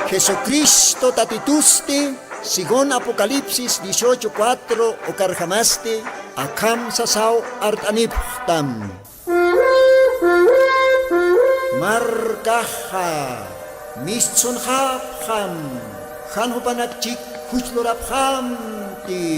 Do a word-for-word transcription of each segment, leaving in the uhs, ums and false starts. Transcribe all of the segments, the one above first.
Jesucristo Tatitusti, según Apocalipsis dieciocho cuatro, ukarjamasti akham sasaw art'anipxtam. Markaxa mistsunxapxam, jan jupanak chik juchlurapxamti.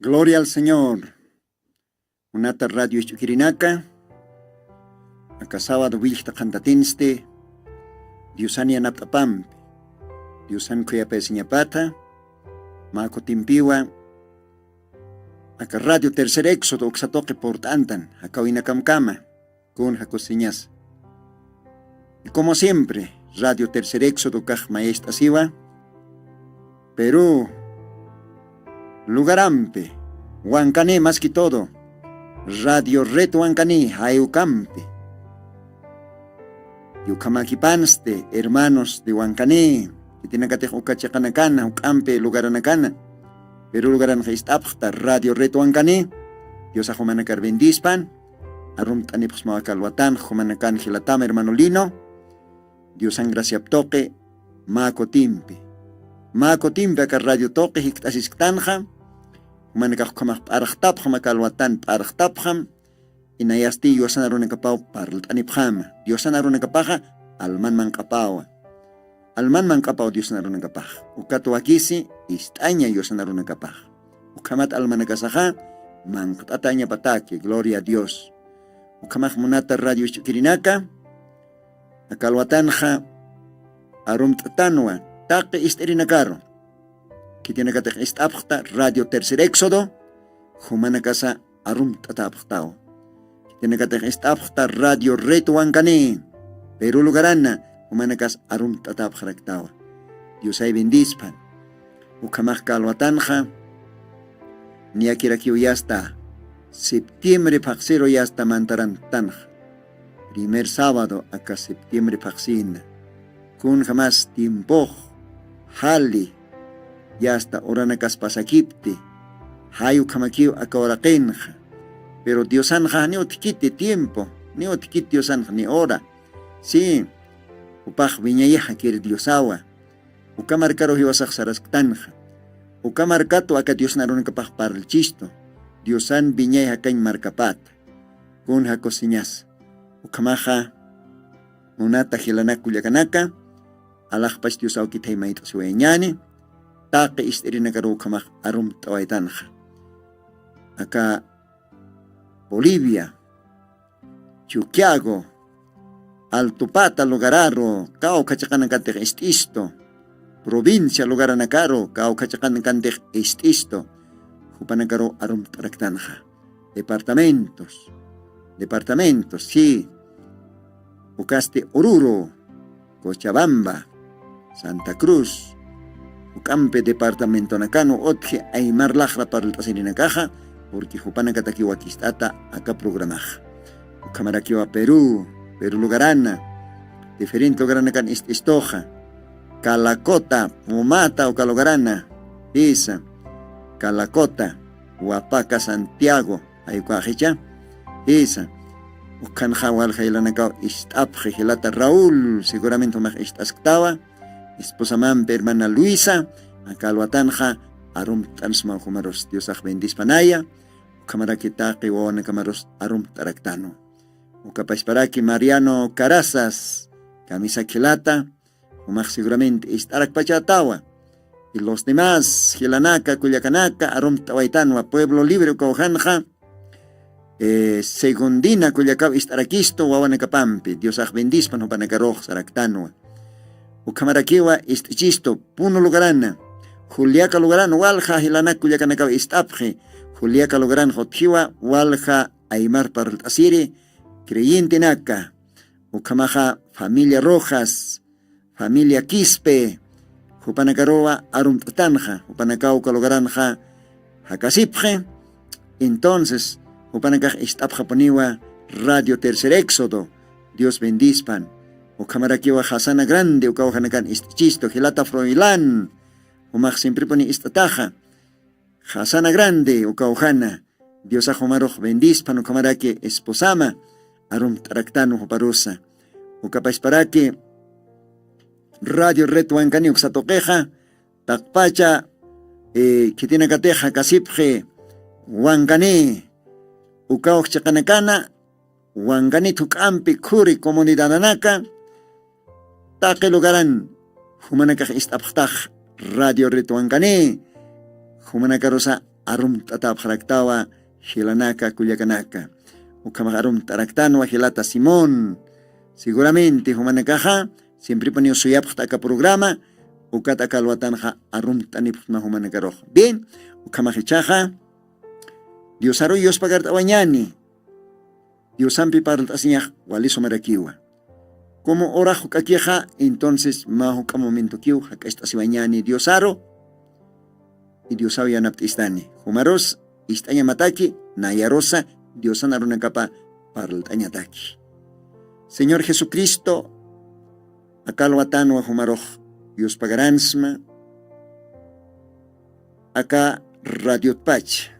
Gloria al Señor. Munata radio isch'ukirinaka, aka sábado willkta qhantatinsti, Diosan yanapt'apampi, Diosan khuyapayasiñapata, mä kutimpiwa aka Radio Tercer Éxodo uksa tuqi purt'antan, jakawinakamkama, kun jakusiñas. Y como siempre, Radio Tercer Éxodo ukax mayist'asiwa, Perú lugarampi, Wankani más que todo, Radio Red Wankani jayukampi. Yukhamakipansti, hermanos de Wankani, khitinakatix uka chiqanakana, juk'ampi lugaranakana, Perú lugaranxa ist'apxta Radio Red Wankani, Diosax jumanakar bendispan, arumt'anipxsmawa aka alwatanx, jumanakan jilatam hermano Lino, Diosan graciap tuqi, mä kutimpi. Mä kutimpi aka radio tuqi jikt'asisktanxa, jumanakax ukhamax p'arxtapxam, aka alwatan p'arxtapxam, inayasti Diosan arunakapaw parlt'anipxama. Diosan arunakapaxa alman manq'apawa. Alman manq'apaw Diosan arunakapax. Ukat wakisi ist'aña Diosan arunakapax. Ukhamat almanakasaxa manq't'atañapataki, gloria a Dios. Ukhamax munata radio isch'ukirinaka, aka alwatanxa arumt'tanwa taqi ist'irinakaru. Khitinakatix ist'apxta Radio Tercer Éxodo, jumanakasa arumt'atäpxtaw. Khitinakatix ist'apxta Radio Red Wankani, Perú lugarana, jumanakas arumt'atäpxaraktawa. Diosay bendispan. Ukhamax aka alwatanxa, niyakirakiw yasta, septiembre phaxsiru yasta mantarantanxa. Primer sábado aka septiembre phaxsina. Kunjamas tiempox, jali, yasta uranakas pasakipti, jay ukhamakiw aka uraqinxa. Pero Diosanxa ni utjkiti tiempo, ni utjkiti Diosanxa ni hora. Sí, jupax wiñayax jakir Diosawa. Uka markaru jiwasax sarasktanxa. Uka markatu aka Diosan arunakapax parlchistu. Diosan wiñay jakañ markapata. Kun jakusiñas. Ukhamaxa munata jilanak kullakanaka, alaxpach Dios awkithay mayt'asiwayañäni, taqi ist'irinakaru ukhamax arumt'awaytanxa. Aka Bolivia, Chuquiago, Altupata lugararu, kawkha chiqanakantix ist'istu, provincia lugaranakaru, kawkha chiqanakantix ist'istu, jupanakaru arumt'araktanxa. Departamentos, departamentos, sí. Ukasti Oruro, Cochabamba, Santa Cruz, juk'ampi departamentonakan utji aymar laxra parlt'asirinakaxa, porque jupanakatakiw wakist'ata aka programaxa. Ukhamarakiwa Perú, Perú lugarana, diferente lugaranakan ist'istuxa, Calacota, Pumata uka lugarana, jisa, Calacota, Huapaca, Santiago, jaykuwaxicha, jisa. Ukhanxa walja jilanakaw ist'apxi jilata Raúl, seguramente jumax ist'asktawa, esposamampi hermana Luisa, aka alwatanxa arumt'ansmaw jumarus, Diosax bendispanaya, ukhamaraki taqi wawanakamarus arumt'araktanwa. Ukapachparaki Mariano Carazas, kamisaki jilata, jumax seguramente ist'arakpachätawa. Y los demás jilanaka, kullakanaka, arumt'awaytanwa Pueblo Libre ukawjanxa, eh, Segundina kullakaw ist'arakistu wawanakapampi, Diosax bendispan jupanakarux saraktanwa. Ukhamarakiwa ist'ichistu Puno lugarana, Juliaca lugarana, walja jilanak kullakanakaw ist'apxi, Juliaca lugarana jutjiwa, walja aymar parlt'asiri, creyentenaka, ukhamaxa familia Rojas, familia Quispe, jupanakaruwa arumt'atanxa, jupanakaw uka lugaranxa jakasipxi, Entonces jupanakax ist'apxapuniwa radio tercer éxodo. Dios bendispan. Ukhamarakiwa jasana grande ukawjanakan ist'ichistu jilata froilán. Jumax simpripuni ist'ataxa jasana grande ukawjana. Diosax jumarux bendispan ukhamaraki esposama arumt'araktan juparusa. Ukapasparaki radio red wankani uksatuqixa taqpacha khitinakatixa kasipxi wankani ukawx chiqanakana wankani thuk'ampi khuri comunidadanaka taqi lugaran jumanakax ist'apxtax radio red wankani jumanakarusa arumt'atapxaraktawa jilanaka kullakanaka. Ukhamax arumt'araktanwa jilata simón. Seguramente jumanakaxa simpripuniw suyapxta aka programa ukat aka alwatanxa arumt'anipxtma jumanakarux. Bien, ukhamax ichaxa diosaruy yuspagart'awañani. Diosampi parlt'asiñax wali sumarakiwa. Como urax juk'akixa entonces mä juk'a momentokiw jak'acht'asiwañani diosaru. Y diosaw yanapt'istani jumarus ist'añamataki nayarusa diosan arunakapa parlt'añataki. Señor jesucristo akalwatanwa jumarux yuspagaransma aka radiotpacha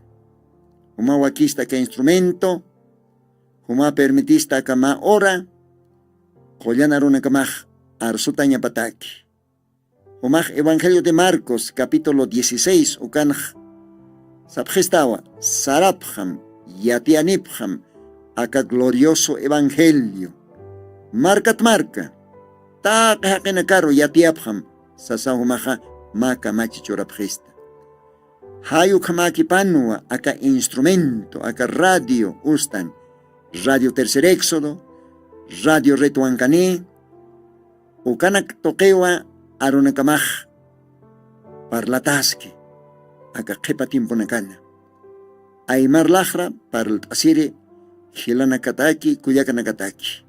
juma wakista aka instrumento juma permitista aka mä ura qullan arunakamax arsutañapataki. Jumax evangelio de marcos capítulo dieciséis ukanx sapxistawa sarapxam yatiyanipxam aka glorioso evangelio. Markat marka taqi jaqinakaru yatiyapxam sasa jumaxa mä kamachi churapxista. Jay ukhamakipanwa aka instrumento aka radio ustan radio tercer éxodo radio red wankani ukanak tuqiwa arunakamax parlataski aka qhipa tiemponakana aymar laxra parlt'asiri jilanakataki kullakanakataki.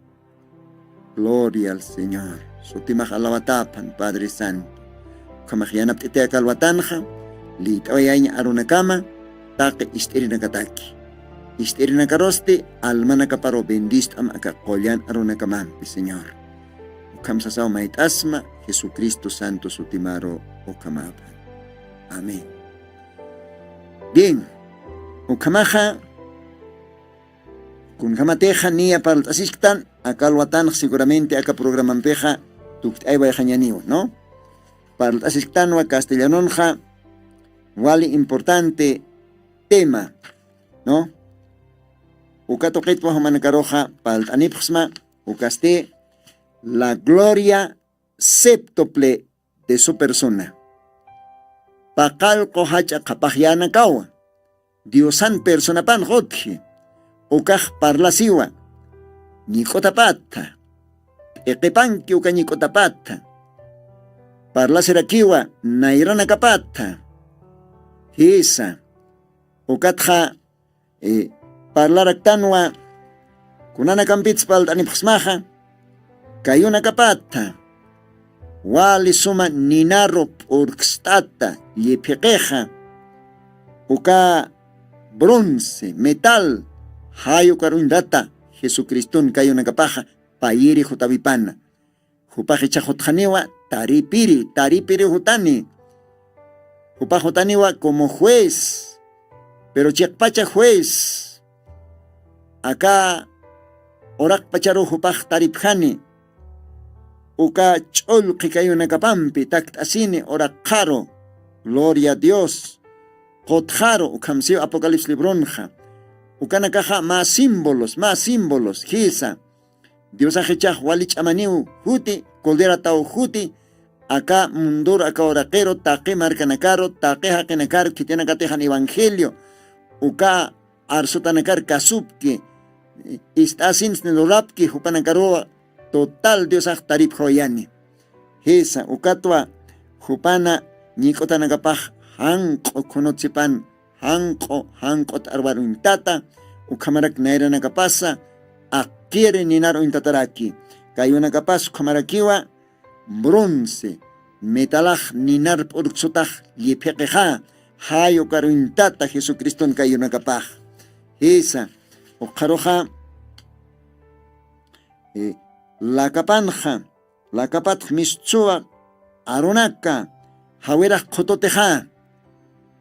Gloria al señor. Sutimax alawatapan padre santo. Ukhamax yanapt'itay aka alwatanxa liyt'awayaña arunakama taqi ist'irinakataki ist'irinakarusti almanakaparu bendist'am aka qullan arunakamampi señor. Ukham sasaw mayt'asma jesucristo santo sutimaru ukhamapan. Amén. Bien. Ukhamaxa kunjamatixa niya parlt'asisktan aka alwatanx seguramente aka programampixa tukt'aywayxañaniwa no. Parlt'asisktanwa castellanonxa wali importante tema no. Uka tuqitwa jumanakaruxa parlt'anipxsma ukasti la gloria séptuple de su persona. Paqallqu jach'a qhapaxyänakawa diosan personapan jutji ukax parlasiwa ñik'utapatha p'iqipanki uka ñik'utapatha parlasirakiwa nayranakapatha. Jisa ukatxa parlaraktanwa kunanakampitsa parlt'anipxsmaxa kayunakapatha wali suma ninaru p'urkst'ata lliphiqixa uka bronce metal jay ukaruñtata jesucriston kayunakapaxa payiri jutawipana. Jupax ichhax jutxaniwa taripiri taripiri jutani. Jupax jutaniwa como juez pero chiqpacha juez aka uraqpacharu jupax taripjani uka ch'ullqi kayunakapampi takt'asini uraqxaru gloria a dios qutxaru ukhamsiw apocalipsis libronxa. Ukanakaxa mä símbolos mä símbolos jisa diosax ichax wali ch'amaniw juti coldera taw juti aka mundur aka uraqiru taqi markanakaru taqi jaqinakaru khitinakatixan evangelio uka arsutanakar kasupki ist'asinsni lurapki jupanakaruwa total diosax taripxawayani. Jisa ukatwa jupana ñik'utanakapax janq'u khunutsipan janq'u janq'u t'arwar uñtata ukhamarak nayranakapasa aqqiri ninar uñtataraki. Kayunakapas ukhamarakiwa bronce metalax ninar p'urksutax lliphiqixa jay ukar uñtata jesucriston kayunakapax. Jisa, ukxaruxa, eh, lakapanxa, lakapatx mistsuwa arunaka jawirax qhututixa.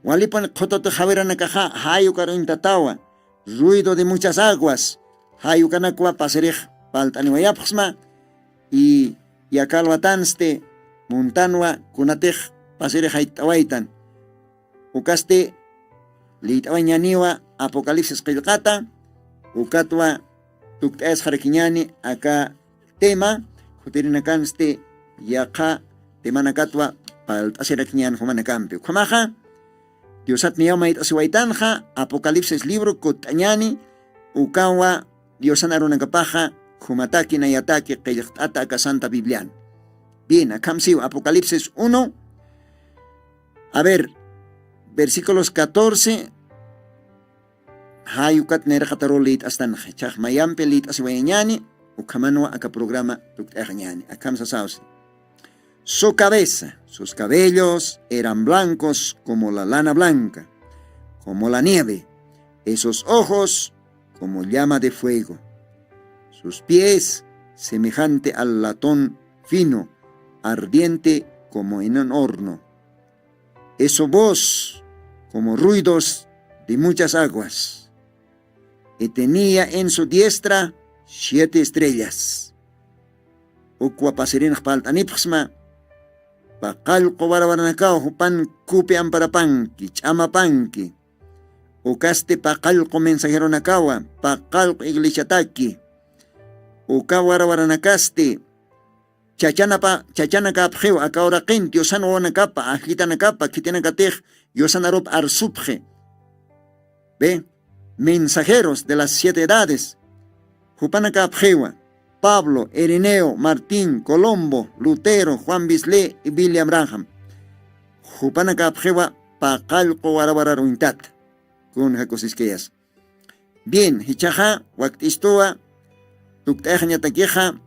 Walipun qhututi jawiranakaxa jayukar uñtatawa, ruido de muchas aguas, jayukanakwa pasirix palt'aniwayapxsma. Y yakalwatansti muntanwa kunatix pasirix jayt'awaytan. Ukasti liyt'awañaniwa Apocalipsis qillqata, ukatwa tukt'ayasxarakiñani aka tema, khutirinakansti yaqha temanakatwa palt'asirakiñan jumanakampi. Ukhamaxa, Diosat niyaw mayt'asiwaytanxa, Apocalipsis libro kutt'añani, ukawa Diosan arunakapaxa, khumataki nayataki qillqt'ata aka Santa Biblian. Bien, akham siw Apocalipsis uno, a ver, versículos catorce, jayukat nirqataru liyt'astanxa, chax mayampi liyt'asiwayañani, ukhamanwa aka programa tukt'ayaxañani, akham sasawsi. Su cabeza, sus cabellos eran blancos como la lana blanca, como la nieve, y sus ojos como llama de fuego, sus pies semejante al latón fino, ardiente como en un horno, y su voz como ruidos de muchas aguas. Y tenía en su diestra siete estrellas. Ukwa pasirinx palt'anipxsma, paqallqu warawaranakaw jupan kupi amparapanki, ch'amapanki. Ukasti paqallqu mensajeronakawa, paqallqu iglesiataki. Uka warawaranakasti chachanapa, chachanakapxiw aka uraqin Diosan wawanakapa, ajllitanakapa, khitinakatix Diosan arup arsupxi. Ve, mensajeros de las siete edades. Jupanakapxiwa, Pablo, Ireneo, Martín, Colombo, Lutero, Juan Wesley y William Branham. Jupanakapxiwa paqallqu warawarar uñtata. Kun jakusiskayas. Bien, jichhaxa wakt'istuwa, tukt'ayxañatakixa,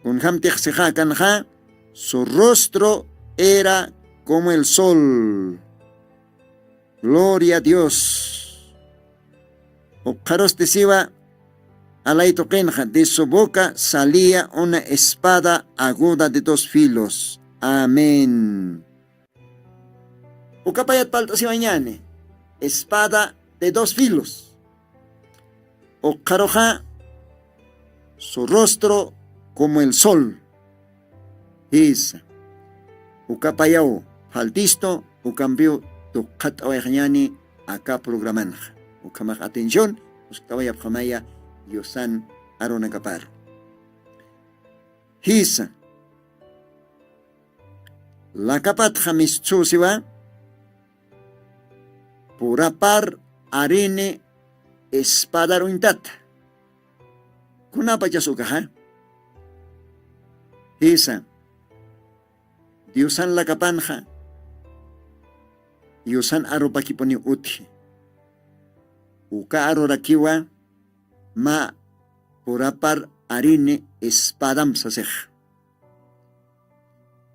kunjamtix sixa akanxa, su rostro era como el sol. Gloria a Dios. Ukxarusti siwa, alay tuqinxa, de su boca salía una espada aguda de dos filos. Amén. Ukapayat palt'asiwañani, espada de dos filos. Ukxaruxa, su rostro como el sol. Jisa. Ukapayaw faltistu, ukampiw tukxat'awayxañani aka programanxa. Ukhamax atención, uskt'awayapxamaya Diosan arunakaparu. Jisa. Lakapatxa mistsusiwa, purapar arini espadar uñtata. Kunapachas ukaxa. Jisa. Diosan lakapanxa, Diosan arupakipuni utji. Uka arurakiwa mä purapar arini espadam sasix.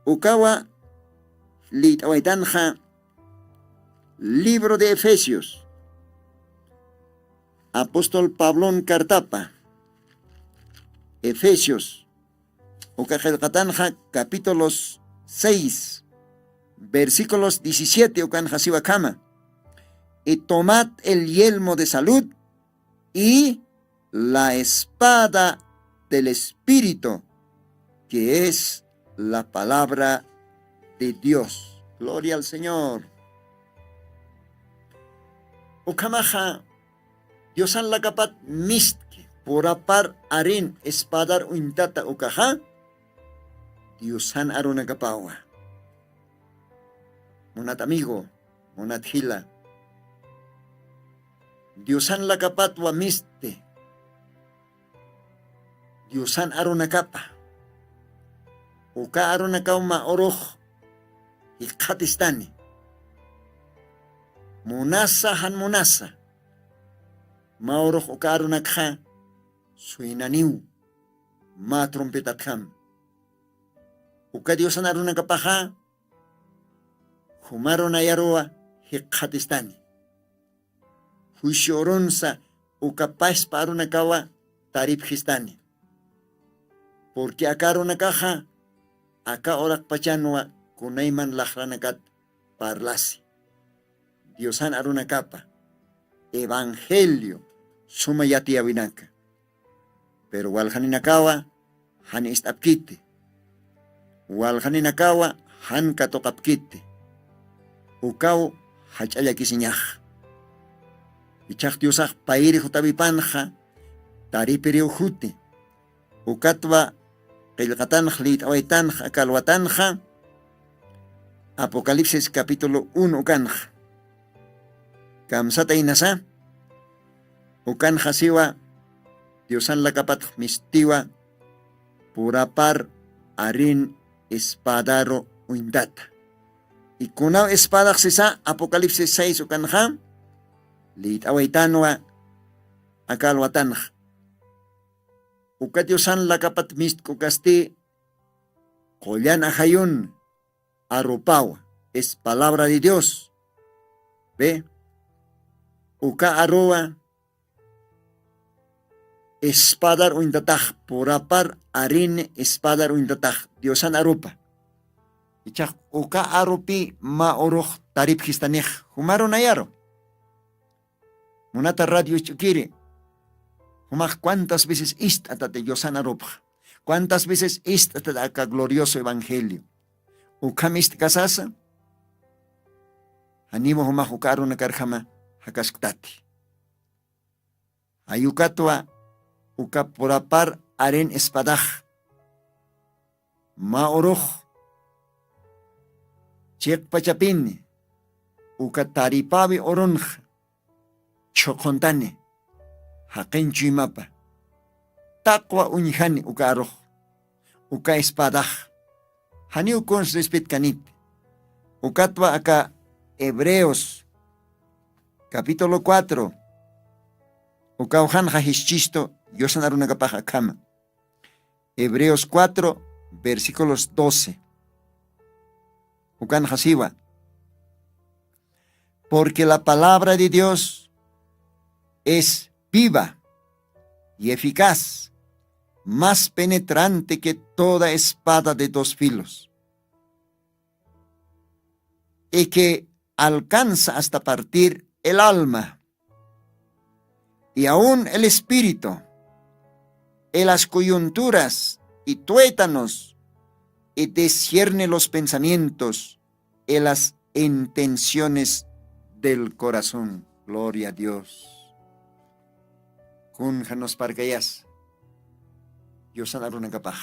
Ukawa liyt'awaytanxa libro de Efesios. Apóstol Pablon cartapa Efesios, uka qillqatanxa capítulos seis, versículos diecisiete ukanxa siwakhama. Y tomad el yelmo de salud y la espada del Espíritu, que es la palabra de Dios. Gloria al Señor. Ukhamaxa, Diosan lakapat mistki, purapar arin espadar uñtata ukaxa, Diosan arunakapawa. Munat amigo, munat jila. Diosan lakapatwa misti. Diosan arunakapa. Uka arunakaw mä urux jikxatistani. Munasa, jan munasa. Mä urux uka arunakxa suynaniw. Mä trompetatjam. Uka Diosan arunakapaxa, jumaru nayaruwa jikxatistani. Juicio urunsa uka paspa arunakawa taripxistani. Purqui aka arunakaxa aka uraqpachanwa kunayman laxranakat parlasi diosan arunakapa evangelio suma yatiyawinaka. Pero walxaninakawa jan ist'apkiti walxaninakawa jan katuqapkiti. Ukaw jach'a llakisiñax. Ichhax diosax payri jutawipanxa taripiriw juti. Ukatwa qillqatanx liyt'awaytanx akalwatanxa apocalipsis capítulo uno ukanxa. Kamsata inasa ukanxa siwa diosan lakapatx mistiwa purapar arin espadaru uñtata. Ikunaw espadax sisa apocalipsis seis ukanxa liyt'awaytanwa akalwatanxa. Uka diosan lakapat mistk'ukasti qullan ajayun arupawa es palabra de dios. Be uka aruwa espadar uñtatax purapar arini espadar uñtatax diosan arupa. Ichax uka arupi mä urux taripxistanix jumarunayaru. Munata radio isch'ukiri jumax cuantas veces ist'atati diosan arupxa cuantas veces ist'atati aka glorioso evangelio. Ukham ist'kasasa janiwa jumax uka arunakarjama jakasktati. Ayukatwa uka purapar arin espadax mä urux chiqpachapini uka taripawi urunxa chhuqhuntani jaqin chuymapa taqwa uñjani uka arux uka espadax janiw kuns respetkaniti. Ukatwa aka hebreos capítulo cuatro ukawxanxa jischistu yusan arunakapax akhama. Hebreos cuatro versículos doce ukanxa siwa porque la palabra de dios es viva y eficaz, más penetrante que toda espada de dos filos y que alcanza hasta partir el alma y aun el espíritu, y las coyunturas y tuétanos, y discierne los pensamientos y las intenciones del corazón. Gloria a dios. Kun janus parkayas yusan arunakapax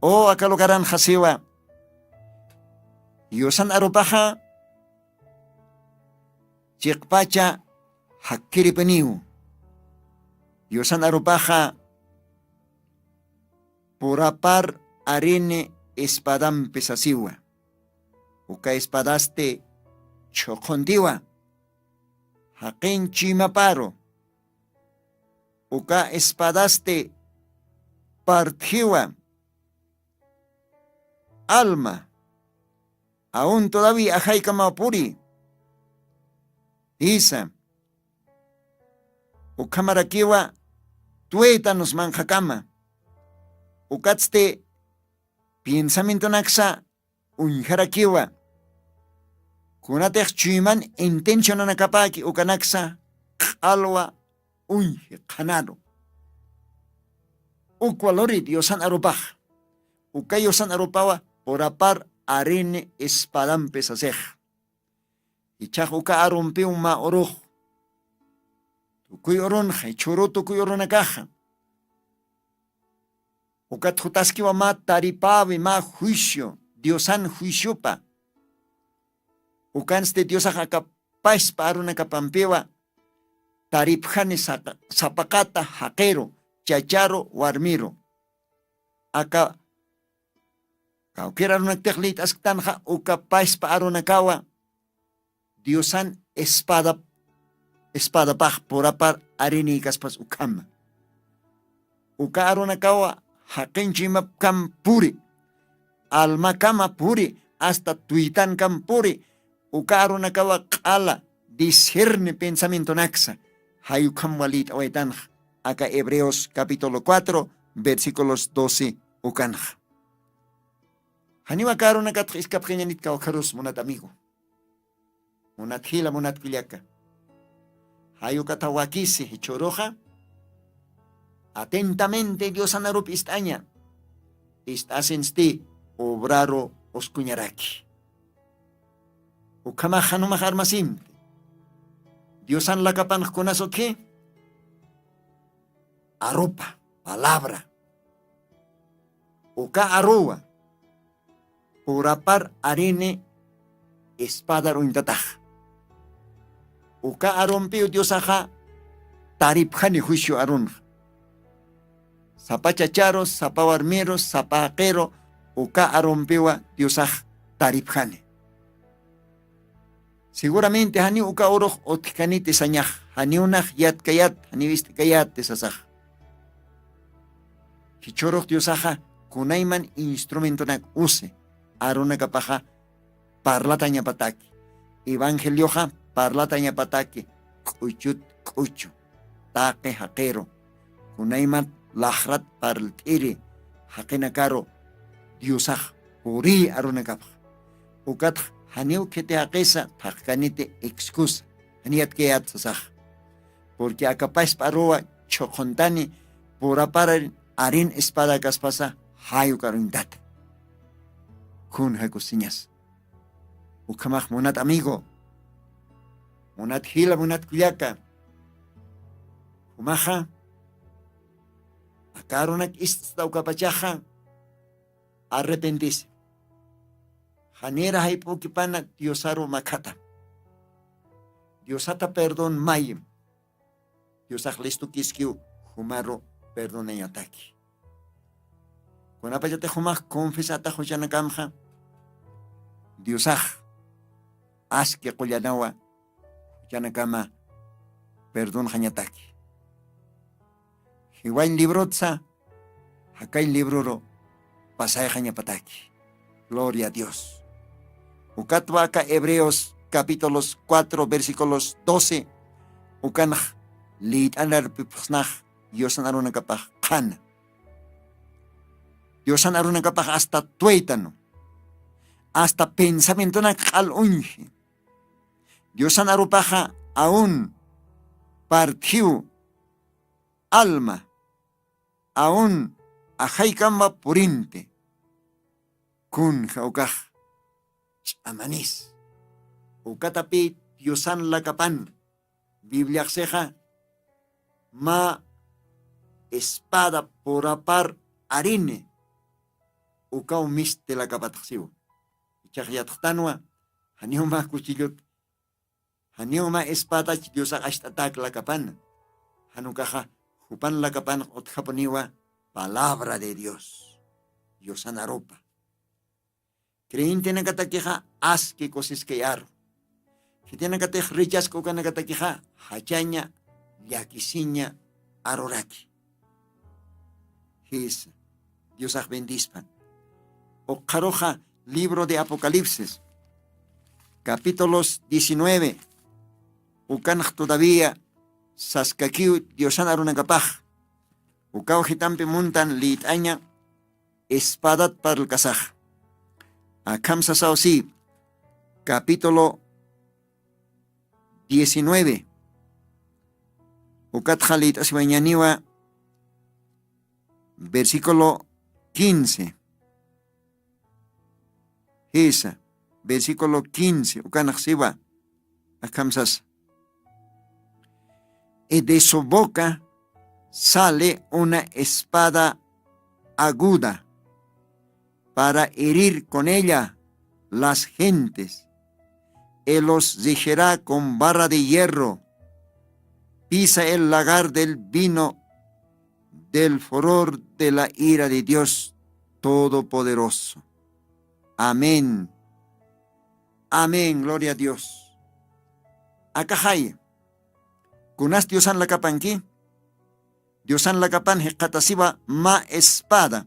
o aka lugaran jasiwa yusan arupaxa chiqpacha jakkiripiniw. Yusan arupaxa purapar arini espadampi sasiwa. Uka espadasti chhuqhuntiwa jaqin chuymaparu. Uka espadasti partjiwa alma aun todavía ajaykamaw puri. Jisa ukhamarakiwa tuétanus manqhakama. Ukatsti piensamientonaksa uñjarakiwa. Kunatix chuyman intencionanakapäki ukanaksa q'alwa uñji qhanaru. Ukwa luri diosan arupax uka yusan arupawa purapar arini espadampi sasix. Ichax uka arumpiw mä urux tukuy urunxa ichhuru tukuy urunakaxa ukat jutaskiwa mä taripäwi mä juicio diosan juiciopa. Ukansti diosax aka paspa arunakapampiwa taripxani sapaqata jaqiru chacharu warmiru. Aka kawkir arunaktix liyt'asktanxa uka paspa arunakawa diosan espada espadapax purapar arinïkaspas ukhama. Uka arunakawa jaqinchuymapkam puri almakama puri asta tuytankam puri. Uka arunakawa q'ala discerni pensamientonaksa Jay ukham walït'awaytanx aka Hebreos capítulo cuatro, versículos doce ukanxa. Janiw aka arunakatx iskapxañanit kawkharus, munat amigo, munat jila, munat kullaka. Jay ukata wakisi jichhüruxa atentamente Diosan arup ist'aña, ist'asinsti obraru uskuñaraki. Ukhamax jan jumax armasimti. Diosan lakapanx kunas utji? Arupa, palabra. Uka aruwa purapar arini espadar uñtatax. Uka arumpiw Diosaxa taripjani juicio arunxa. Sapa chacharu, sapa warmiru, sapa jaqiru uka arumpiwa Diosax taripjani. Seguramente janiw uka urux utjkaniti sañax, janiw nax yatkayat, janiw ist'kayat sasax. Jichhürux Diosaxa kunayman instrumentonak usi arunakapaxa parlatañapataki, evangelioxa parlatañapataki, k'uchut k'uchu, taqi jaqiru, kunaymat laxrat parlt'iri jaqinakaru Diosax puriy arunakapxa. Ukatx janiw khiti jaqisa thaqkaniti excusa, janiyatkayat sasax. Porque akapaspa aruwa chhuqhuntani purapar arin espadakaspasa jay ukaruñtata. Kun jakusiñas. Ukhamax munat amigo, munat jila, munat kullaka, jumaxa aka arunak ist'sta ukapachaxa arrepentisi. Janira jayp'ukipana Diosaru makhata. Diosata perdón mayim. Diosax listukiskiw jumaru perdonañataki. Kunapachatix jumax confesatax juchanakamxa Diosax aski qullanawa juchanakama perdonxañataki. Jiwañ librotsa jakañ libruru pasayxañapataki. Gloria a Dios. Ukatwa aka Hebreos capítulos cuatro versículos doce ukanx lït'anarpipxsnax Diosan arunakapax qhana. Diosan arunakapax asta tuwaytanu, asta pensamientonak q'al uñji. Diosan arupaxa aun parthiw alma, aun ajaykamwa purinti. Kunja ukax ch'amanis. Ukatapï Diosan lakapan Bibliaxsixa mä espada purapar arini ukaw misti lakapatxsiwa. Ichax yatxtanwa janiw mä kuchillut, janiw mä espadach Diosax acht'atak lakapana. Jan ukaxa jupan lakapanx utjapuniwa palabra de Dios, Diosan arupa. Creyentenakatakixa aski kusiskay aru. Khitinakatix rechaska ukanakatakixa jachaña llakisiña aruraki. Jisa, Diosax bendispan. Ukxaruxa libro de Apocalipsis capítulos diecinueve, ukanx todavía saskakiw Diosan arunakapax. Ukaw jitampi muntan lït'aña espadat parlkasax. Akham sasaw si capítulo diecinueve, ukatxa lït'asiwañaniwa versículo quince. Jisa, versículo quince ukanx siwa akham sasa. Y de su boca sale una espada aguda para herir con ella las gentes. Él los regirá con barra de hierro. Pisa el lagar del vino del furor de la ira de Dios Todopoderoso. Amén. Amén, gloria a Dios. Akaxay, kunas Diosan lakapanki? Diosan lakapan jikxatasiwa mä espada,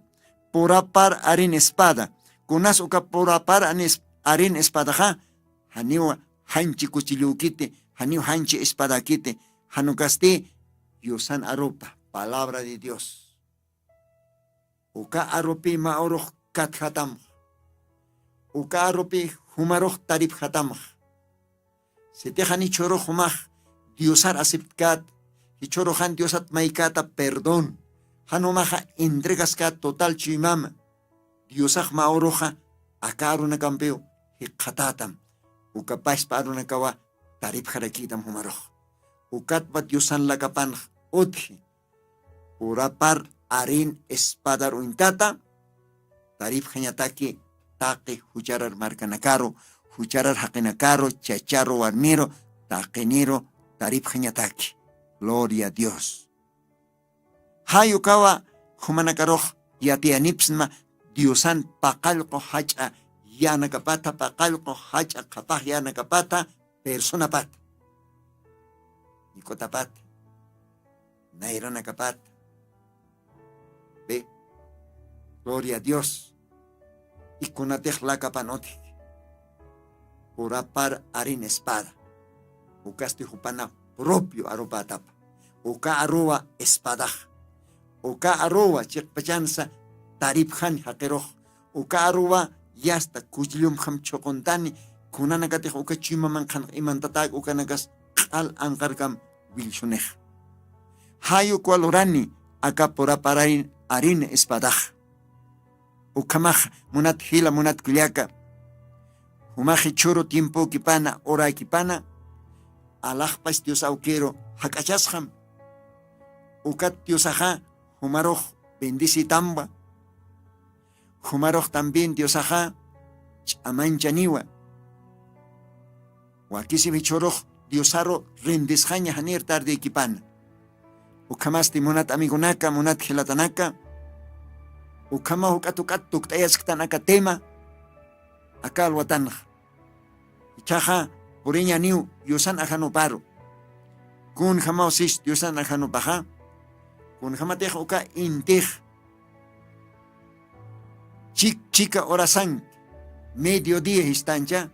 purapar arin espada. Kunas uka purapar arin es-, arin espadaxa, janiw janchi kuchillukiti, janiw janchi espadakiti, Janukasti yusan arupa palabra de dios. Uka arupi ma urux katjatamx. Uka arupi jumarux taripjatamx. Sitixan ichhurux jumax diosar asiptkat, ichhuruxan diosat maykata perdón, jan jumaxa entregaskat total chuymama. Diosax mä uruxa aka arunakampiw jikxatatam. Ukapaspa arunakawa taripxarakitam jumarux. Ukatpa diosan lakapanx utji. Purapar arin espadar uñtata taripxañataki taqi jucharar markanakaru, jucharar jaqinakaru, chacharu warmiru, taqiniru taripxañataki. Gloria a dios. Jay ukawa jumanakarux yatiyanipsma diosan paqallqu jach'a yanakapata paqallqu jach'a qhapax yanakapata personapata, ik'utapata, nayranakapata. Ve. Gloria a dios. Ikunatix lakapan utji purapar arin espada. Ukasti jupana propio arupätapa. Uka aruwa espadax. Uka aruwa chiqpachansa taripxan jaqirux. Uka aruwa yasta kuchllumxam chhuquntani. Kunanakatix uka chuymaman qhanx imantatak ukanakas q'al anqarkam willsunixa. Jay ukwa lurani aka purapar arin arin espadax. Ukhamax munat jila munat kullaka. Jumax ichhuru tiempokipana horakipana alaxpas dios awkiru jak'achasxam. Ukat diosaxa jumarux bendecitamwa. Jumarux también diosaxa ch'amanchaniwa. Wakisip ichhurux diosaru rendisxaña janir tardikipana. Ukhamasti munat amigonaka munat jilatanaka. Ukhama juk'at juk'at tukt'ayasktan aka tema aka alwatanxa. Ichaxa puriñaniw diosan ajanuparu. Kunjamaw sis diosan ajanupaxa? Kunjamatix uka intix chik chika horasanki medio dia jistancha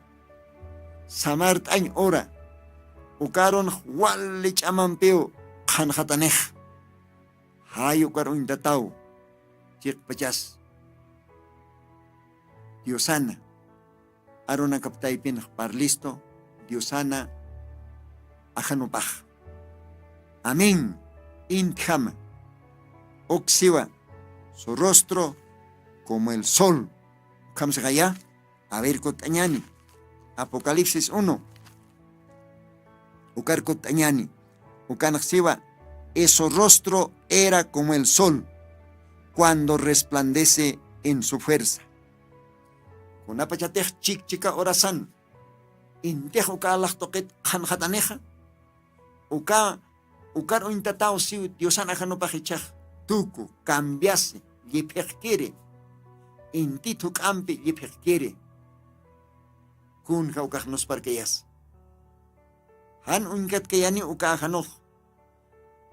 samart'añ hora. Ukarunx wali ch'amampiw qhanxatanix. Jay ukar uñtataw chiqpachas diosana arunakaptaypinx parlistu diosana ajanupax. Amén. Intjama uksiwa su rostro como el sol. Ukhamsixaya aver kutt'añani apocalipsis uno. Ukar kutt'añani ukanxsiwa y su rostro era como el sol cuando resplandece en su fuerza. Kunapachatix chikchika horasan intix uka alaxtuqit qhanxatanixa uka ukar uñtataw siw diosan ajanupax ichax tuku cambiasi lliphiqkiri inti thuk'ampi lliphiqkiri. Kunja ukax nusparkayas jan uñkatkayani uka ajanux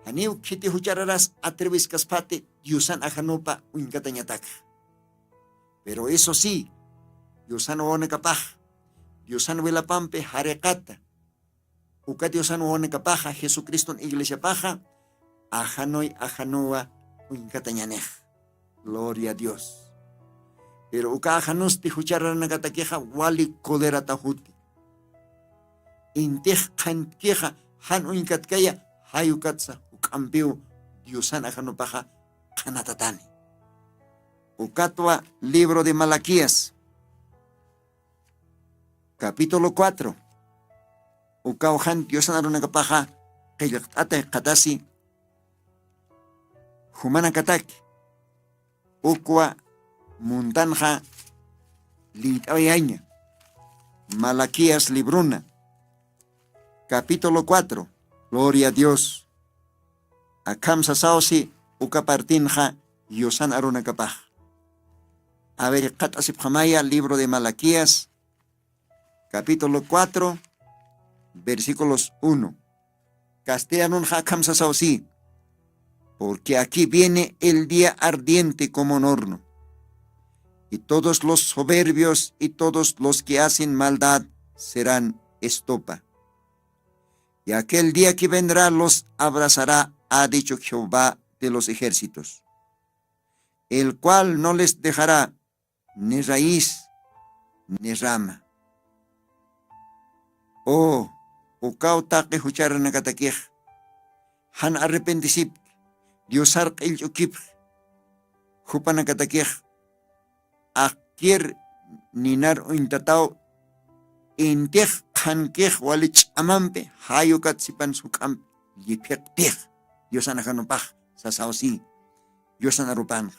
janiw khiti juchararas atrewiskaspati diosan ajanupa uñkatañatakxa. Pero eso si diosan wawanakapax diosan wilapampi jariqata uka diosan wawanakapaxa jesucriston iglesiapaxa ajanuy ajanuwa uñkatañanix. Gloria a dios. Pero uka ajanusti juchararanakatakixa wali colerata juti intix qhantkixa jan uñkatkaya jayukatsa juk'ampiw diosan ajanupaxa qhanatatani. Ukatwa libro de malaquías capítulo cuatro. Ukaw jan diosan arunakapaxa qillqt'ata jikxatasi jumanakataki ukwa muntanxa liyt'awayaña. Malaquías libruna capítulo cuatro. Gloria a dios. Akham sasawsi uka partinxa yusan arunakapax. A ver qhat'asipxamaya libro de malaquías capítulo cuatro versículos uno. Castellanunxa akham sasawsi. Porque aquí viene el día ardiente como un horno y todos los soberbios y todos los que hacen maldad serán estopa. Y aquel día que vendrá los abrazará, ha dicho Jehová de los ejércitos, el cual no les dejará ni raíz ni rama. O ukaw taqi jucharanakatakix jan arrepentisipki, Diosar q'illch'ukipxi, jupanakatakix akkir ninar uñtataw intix qhankix wali ch'amampi jayukat sipan suk'amp lliphiqtix, Diosan ajanupax sasaw si, Diosan arupanxa.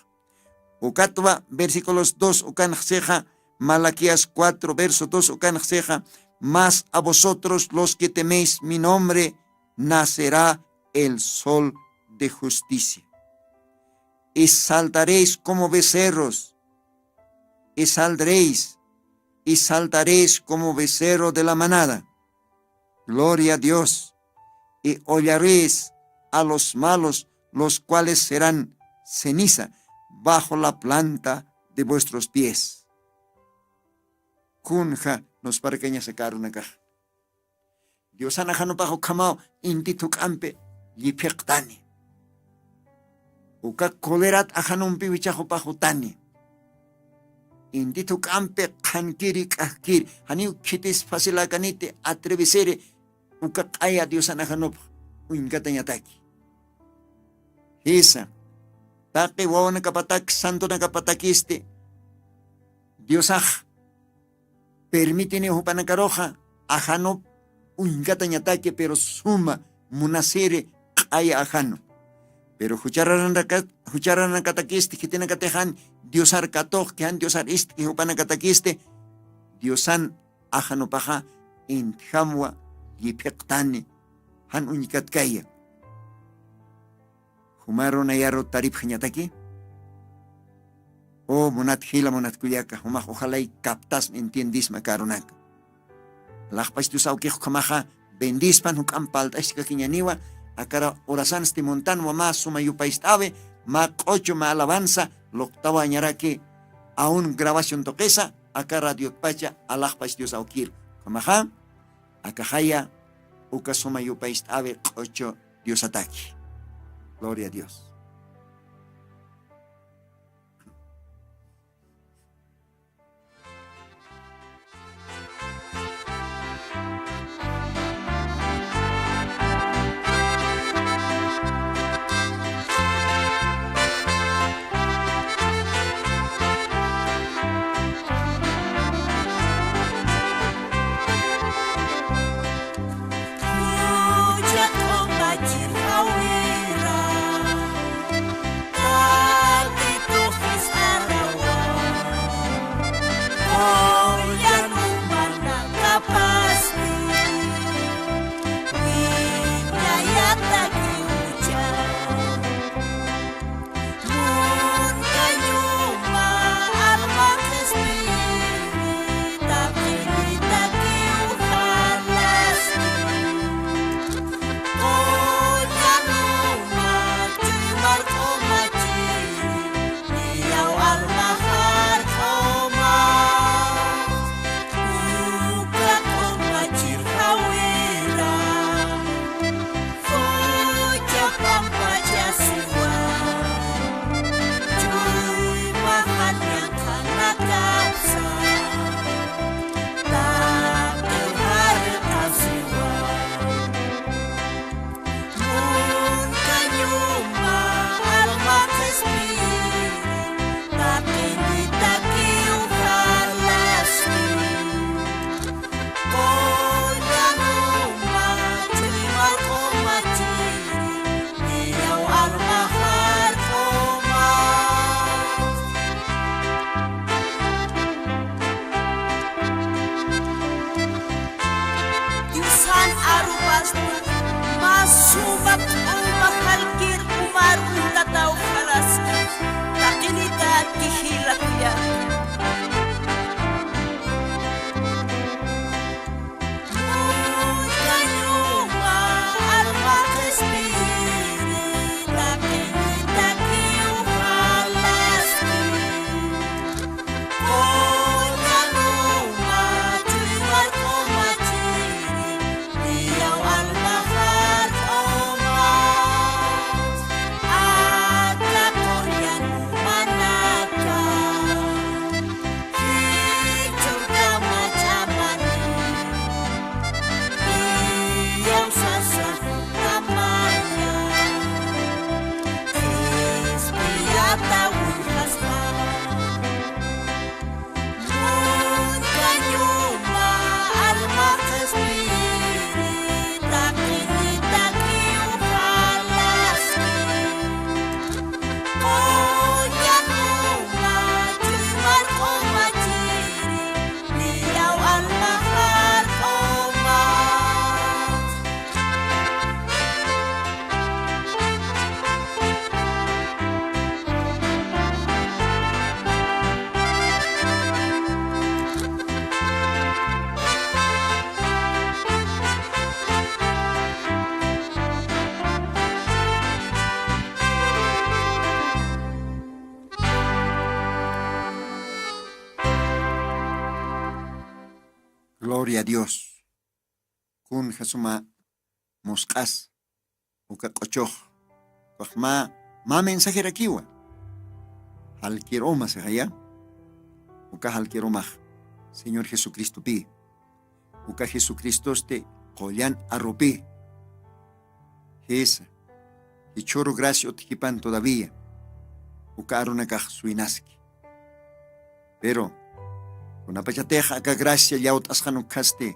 Ukatwa versículos dos ukanxsixa, Malaquías cuatro verso dos ukanxsixa, mas a vosotros los que teméis mi nombre nacerá el sol de justicia. Y saltaréis como becerros, y saldréis, y saltaréis como becerro de la manada. Gloria a Dios. Y hollaréis a los malos, los cuales serán ceniza bajo la planta de vuestros pies. Kunja nos parkañasa karunakax. Diosan ajanupax ukhamaw inti thuk'ampi lliphiqtani. Uka colerat ajanumpi wichaxupaxutani. Inti thuk'ampi qhankiri k'ajkiri, janiw khitis facilakaniti atrevisiri uka q'aya Diosan ajanupx uñkatañataki. Jisa, taqi wawanakapatak santonakapatakisti Diosax permitiniw jupanakaruxa ajanup uñkatañataki, pero suma munasiri q'aya ajanu. Pero jucharanaka-, jucharanakatakisti khitinakatixan Diosar katuqki, jan Diosar istki jupanakatakisti, Diosan ajanupaxa intjamwa lliphiqtani, jan uñkatkaya. Jumaru nayaru taripxañataki. O munat jila, munat kullaka, jumax ujalay kaptasma, entiendisma karunaka. Laxpach Dios awkix ukhamaxa bendispan, juk'am palt'askakiñaniwa, akara urasansti muntanwa mä suma yupayst'awi, mä q'uchu, mä alabanza, luqtawañaraki, aun grabación tuqisa, aka radiotpacha alaxpach Dios awkir. Ukhamaxa, akaxaya, uka suma yupayst'awi q'uchu Diosataki. Gloria a Dios. Diosan arupaspa, mä suma q'uma jalkir umar uñtataw jalaski, taqinitaki jila kullaka. Gloria a Dios. Kun jasuma musq'as uka q'uchux, ukax mä mä mensajerakiwa. Jalkir uma sixaya. Uka jalkir umax señor jesucristopi. Uka jesucristosti qullan arrupi. Jisa, jichhuru gracia utjipan todavía uka arunakax suwinaski. Pero kunapachatix aka gracia llawt'asqan ukhasti,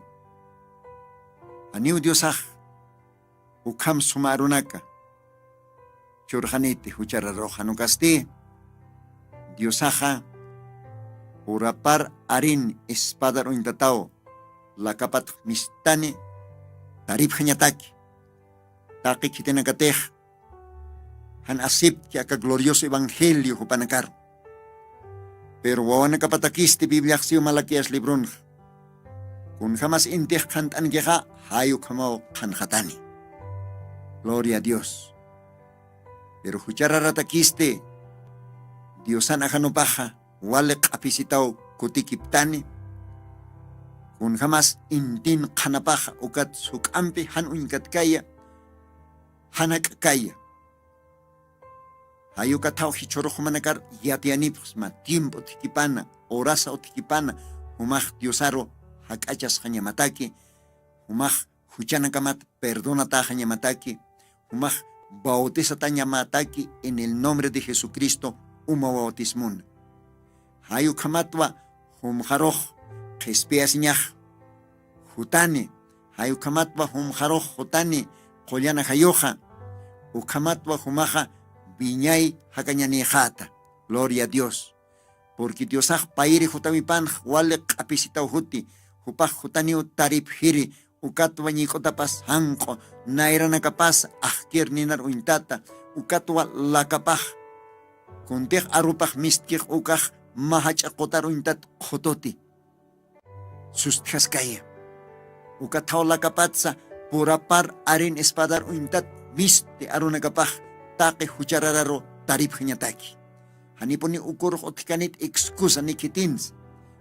janiw diosax ukham suma arunaka churxaniti juchararux jan ukasti. Diosaxa purapar arin espadar uñtataw lakapatx mistani taripxañataki. Taqi khitinakatix jan aceptki aka glorioso evangelio jupanakaru. Pero wawanakapatakisti bibliaxsiw malaquías libronxa kunjamas intix qhant'ankixa jay ukhamaw qhanxatani. Gloria a dios. Pero juchararatakisti diosan ajanupaxa wali q'aphisitaw kutikiptani. Kunjamas intin qhanapaxa ukat suk'ampi jan uñkatkaya janak'kaya. Jayukathaw jichhurux jumanakar yatiyanipxsma tiempo utjkipana horasa utjkipana jumax diosaru jak'achasxañamataki. Jumax juchanakamat perdonataxañamataki. Jumax bautisatañamataki en el nombre de jesucristo uma bautismuna. Jay ukhamatwa jumxarux qhispiyasiñax jutani. Jay ukhamatwa jumxarux jutani qullan ajayuxa. Ukhamatwa jumaxa wiñay jakañanïxäta. Gloria a dios. Purqui diosax payri jutawipanx wali q'apisitaw juti jupax jutaniw taripjiri. Ukatwa ñik'utapas janq'u nayranakapas ajkir ninar uñtata. Ukatwa lakapax kuntix arupax mistkix ukax mä jach'a qutar uñtat qhututi sustjaskaya. Ukathaw lakapatsa purapar arin espadar uñtat misti arunakapax taqi jucharararu taripjañataki. Janipuni ukurux utjkanit excusa ni khitinsa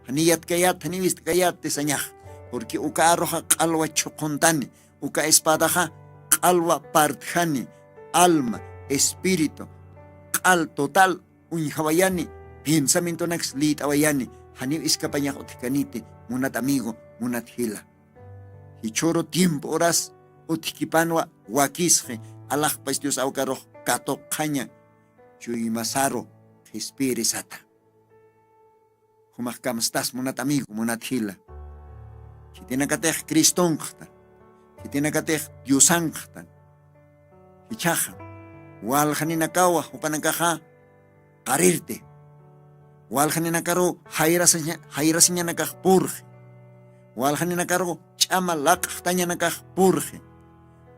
jani yatkayat jani wist'kayat tisañax. Purqui uka arruxa q'alwa chhuqhuntani uka espadaxa q'alwa partjani alma espíritu q'al total uñjawayani piensamientonaks lït'awayani. Janiw iskapañax utjkaniti munat amigo munat jila. Jichhuru tiempo horas utjkipanwa wakisxi alaxpach dios awkarux katuqxaña chuymasaru qhispirisata. Jumax kamstas munat amigo munat jila. Khitinakatix cristonxta khitinakatix diosanxta. Jichhaxa waljaninakawa jupanakaxa qarirti. Waljaninakaru jayrasiñanakax purxi. Waljaninakaru ch'ama laq'xtañanakax purxi.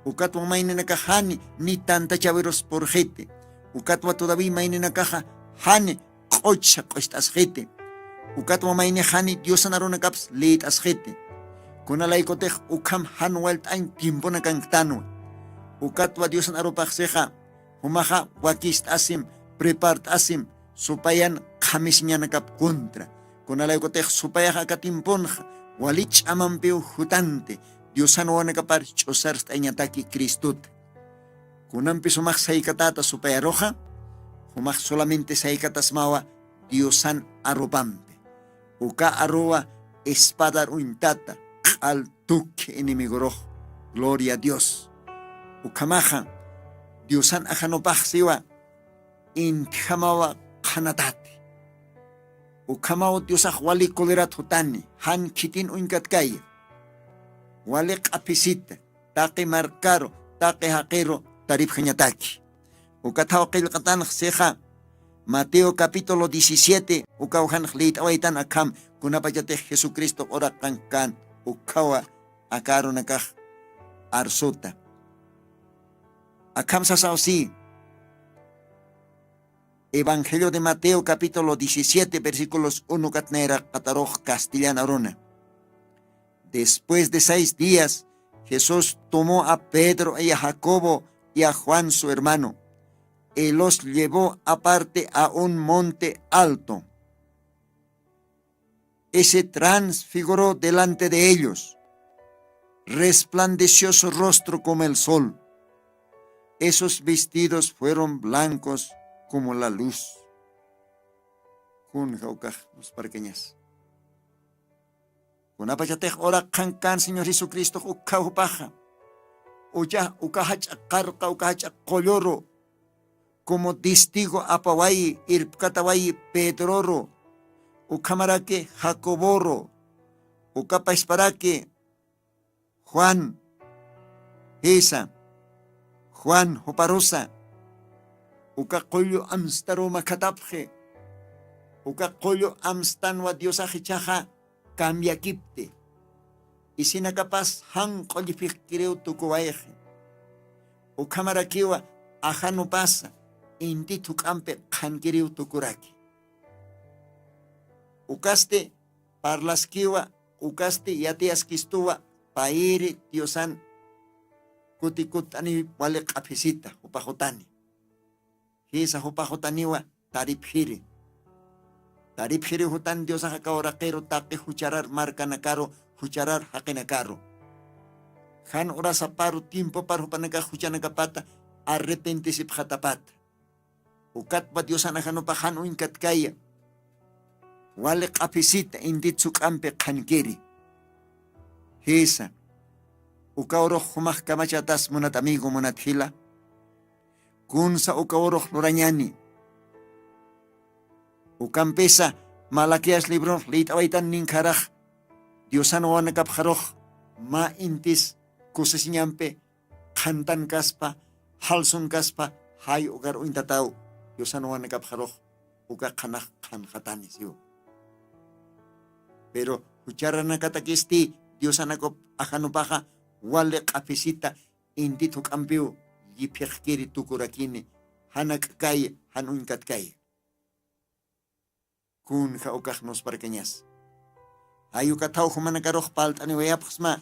Ukatwa mayninakax jani ni tantachawirus purxiti. Ukatwa todaví mayninakaxa jani q'uchsa q'ust'asxiti. Ukatwa maynix jani diosan arunakaps lït'asxiti. Kunalaykutix ukham jan walt'añ tiemponakanktanwa. Ukatwa diosan arupaxsixa jumaxa wakist'asim prepart'asim supayan qhamisiñanakap contra. Kunalaykutix supayax aka tiemponxa wali ch'amampiw jutanti diosan wawanakapar ch'usarst'añataki cristota. Kunampi sumax saykatata supayaruxa jumax solamente saykatasmawa diosan arupampi. Uka aruwa espadar uñtata q'al tukhi enemigorux. Gloria a dios. Ukhamaxa diosan ajanupaxsiwa intjamawa qhanatati. Ukhamaw diosax wali colerat jutani jan khitin uñkatkaya wali q'aphisita taqi markaru taqi jaqiru taripjañataki. Ukathaw qillqatanx sixa mateo capítulo diecisiete ukaw janx lït'awaytan akham kunapachatix jesucristo uraqankan ukhawa akarunakax arsuta. Akham sasaw si evangelio de mateo capítulo diecisiete versículos uno katnayraqatarux castellan aruna. Después de seis días jesús tomó a pedro y a jacobo y a juan su hermano y los llevó aparte a un monte alto. Y se transfiguró delante de ellos, resplandeció su rostro como el sol. Esos vestidos fueron blancos como la luz. Kunja ukax nusparkañas. Kunapachatix uraqxan kan Señor Jesucristox ukhaw jupaxa. Ucha uka jach'a qarqa, uka jach'a qulluru, como testigo apawayi, irpkatawayi Pedroru, ukhamaraki Jacoboru, uka paysparaki Juan, jisa, Juan juparusa, uka qullu amstaru makhatapxi, uka qullu amstanwa Diosax ichaxa cambiakipti, isinakapas jan q'ullipixkiriw tukuwayxi, ukhamarakiwa ajanupasa inti thuk'ampi qhankiriw tukuraki. Ukasti parlaskiwa, ukasti yatiyaskistuwa, payiri Diosan kutikut'ani wali q'aphisita jupaxutani. Jisa jupaxutaniwa taripxiri. Taripxiri jutan Diosax aka uraqiru taqi jucharar markanakaru, jucharar jaqinakaru. Jan urasaparu tiempopar jupanakax juchanakapata arrepentisipxatapata. Ukatpa Diosan ajanupax jan uñkatkaya. Wali q'aphisita inti thuk'ampi qhankiri. Jisa, uka urux jumax kamachatas munat amigo, munat jila. Kunsa uka urux lurañani. Ukampisa Malaquías libronx liyt'awaytan ninkharax, Diosan wawanakapxarux mä intis kusisiñampi qhantan kaspa, jalsun kaspa, jay ukar uñtataw, Diosan wawanakapxarux uka qhanax qhanxatani siw. Pero jucharanakatakisti Diosanakup ajanupaxa wali q'aphisita inti thuk'ampiw lliphixkiri tukurakini, jan ak'kay, jan uñkatkay. Kunja ukax nusparkañas. Jay ukathaw jumanakarux palt'aniwayapxsma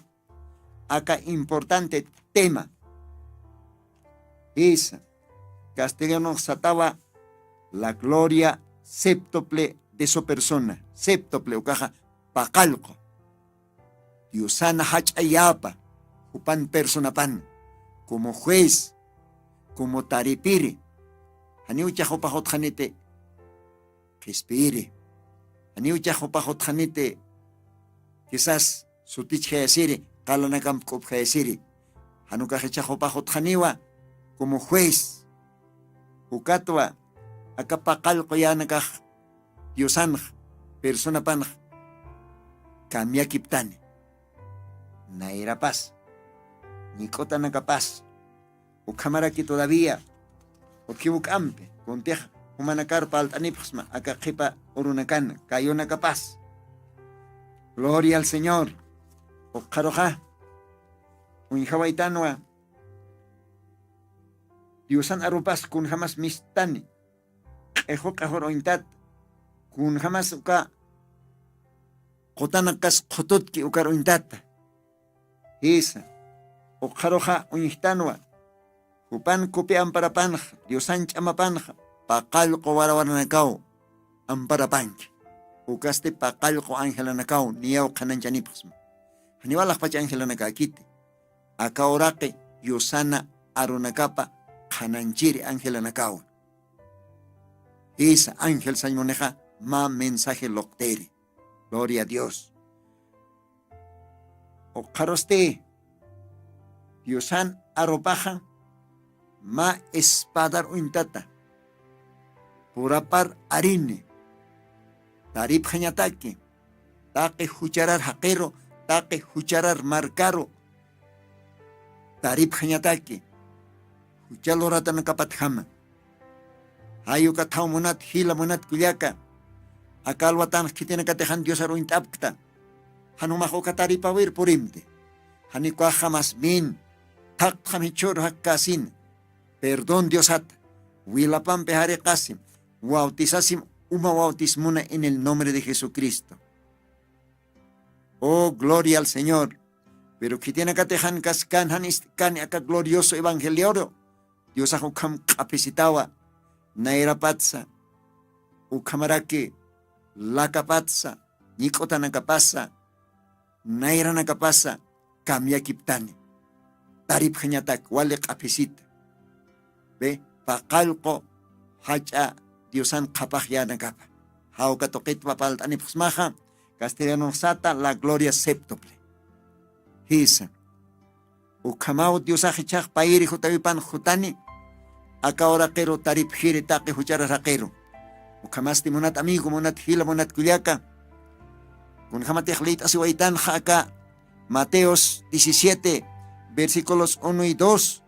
aka importante tema. Jisa, castellanox satawa la gloria séptuple de su persona. Séptuple ukaxa paqallqu. Diosana jach'a yapa, jupan personapan, como juez, como taripiri. Janiw ichax jupax utxaniti qhispiyiri. Janiw ichax jupax utxaniti quizás sutichjayasiri, qalanakamp k'upjayasiri. Jan ukax ichax jupax utxaniwa como juez. Ukatwa aka paqallqu yänakax Diosanx, personapanx cambiakiptani. Nayrapas, ñik'utanakapas, ukhamaraki todavía utjiwk'ampi kuntix jumanakar palt'anipxsma aka qhipa urunakana, kayunakapas. Gloria al Señor. Ukxaruxa uñjawaytanwa Diosan arupas kunjamas mistani, q'ixu q'ixur uñtat, kunjamas uka qutanakas qhututki ukar uñtata. Jisa, ukxaruxa uñjtanwa jupan kupi amparapanxa, Diosan ch'amapanxa, paqallqu warawaranakaw amparapanki. Ukasti paqallqu angelanakaw niyaw qhananchanipxsma. Janiw alaxpach angelanakäkiti. Aka uraqi Diosana arunakapa qhananchiri angelanakawa. Jisa, ángel sañ munixa mä mensaje luqtiri. Gloria a Dios. Ukxarusti Diosan arupaxa mä espadar uñtata, purapar arini, taripxañataki taqi jucharar jaqiru, taqi jucharar markaru, taripxañataki jucha luratanakapatjama. Jay ukathaw munat jila, munat kullaka, aka alwatanx khitinakatix jan Diosar uñt'apkta, jan jumax uka taripawir purimti. Janiw ukaxa más bien thaqtxam jichhüru jakkäsina. Perdón Diosata, wilapampi jariqasim, bautizasim uma bautismuna en el nombre de Jesucristo. Oh, gloria al Señor. Pero khitinakatix jan kaskan, jan ist'kani aka glorioso evangelioru, Diosax ukham q'aphisitawa, nayrapatsa, ukhamaraki lakapatsa, ñik'utanakapasa, nayranakapasa kamyakiptani. Taripjañatak wali q'aphisita. Be, paqallqu jach'a diosan qhapaxyänakapa. Jawka tuqitwa palt'anipxsmaxa, castellanunxsata la gloria septuple. Jisa. Ukhamaw diosax ichhax payiri jutawipan jutani. Aka uraqiru taripjiri taqi juchara raqiru. Ukhamasti munat amigo, munat jila, munat kullaka, kunjamatix liyt'asiwaytanxa aka Mateos diecisiete, versículos uno y dos.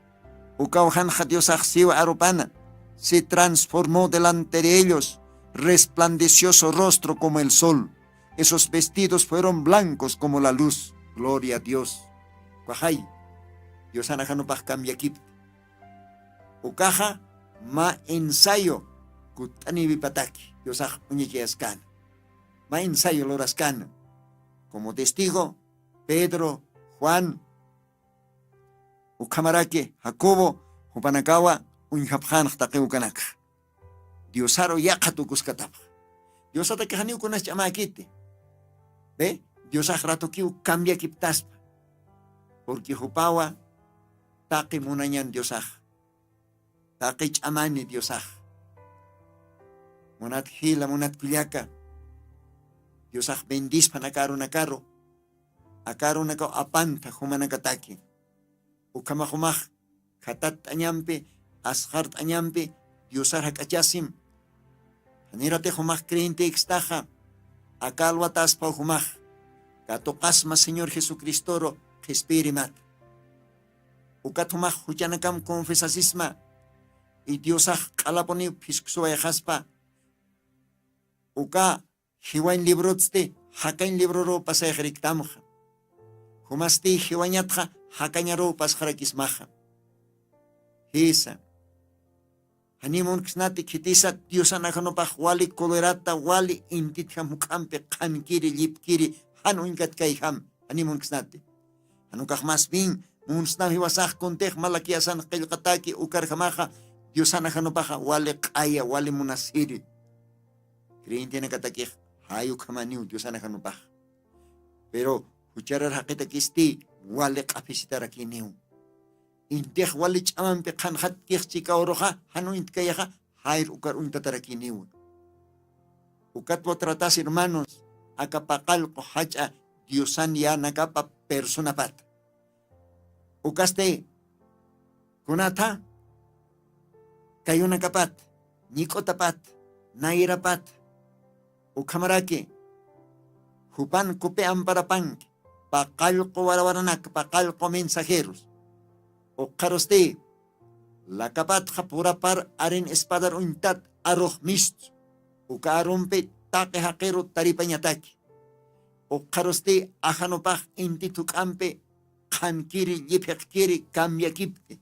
Ukaw janxa diosax siwa arupana. Se transformó delante de ellos, resplandeció su rostro como el sol. Esos vestidos fueron blancos como la luz. Gloria a Dios. Kwajay, diosana janupax kamyakipti. Ukaxa ma ensayo kutt'aniwipataki diosax uñachayaskana. Ma ensayo luraskana. Como testigo, Pedro, Juan, ukhamaraki Jacobo, jupanakawa uñjapxanx taqiwkanakxa. Diosaru yaqha tukuskatapxa. Diosatakixaniw kunas ch'amäkiti. Be, diosax ratukiw kambiakiptaspa. Purqui jupawa taqi munañan diosax. Taqi ch'amani diosax. Munat jila, munat kullaka, diosax bendispan aka arunakaru. Aka arunakaw apanta jumanakataki. Ukhamax jumax khatatt'añampi, asqart'añampi diosar jak'achasim. Janiratix jumax creyentekstaxa aka alwataspaw jumax katuqasma señor jesucristoru qhispirimata. Ukat jumax juchanakam confesasisma. Y diosax q'alapuniw phiskusuwayxaspa. Uka jiwañ librotsti jakañ libroruw pasayxariktamxa. Jumasti jiwañatxa jakañaruw pasxarakismaxa. Jisa. Janimunkisnati khitisat diosan ajanupax wali colerata wali intitjam juk'ampi qhankiri llipkiri jan uñkatkayjam. Janimunkisnati. Janukax mas bien munsnaw jiwasax kuntix malakiyasan qillqataki ukarjamaxa diosan ajanupaxa wali q'aya wali munasiri. Creyentenakatakix jay ukhamaniw diosan ajanupaxa. Pero jucharar jaqitakisti wali q'aphisitarakiniw. Intix wali ch'amampi qhanxatkix chikawruxa jan uñtkayaxa jayr ukar uñtatarakiniw. Ukatwa tratas hermanos aka paqallqu jach'a diosan yänakapa personapata. Ukasti kunatha kayunakapat ñik'utapat nayrapat ukhamaraki jupan kupi amparapanki paqallqu warawaranak paqallqu mensajeros. Ukxarusti lakapatxa purapar arin espadar uñtat arux mistsu uka arumpi taqi jaqiru taripañataki. Ukxarusti ajanupax inti thuk'ampi qhankiri lliphiqkiri cambiakipti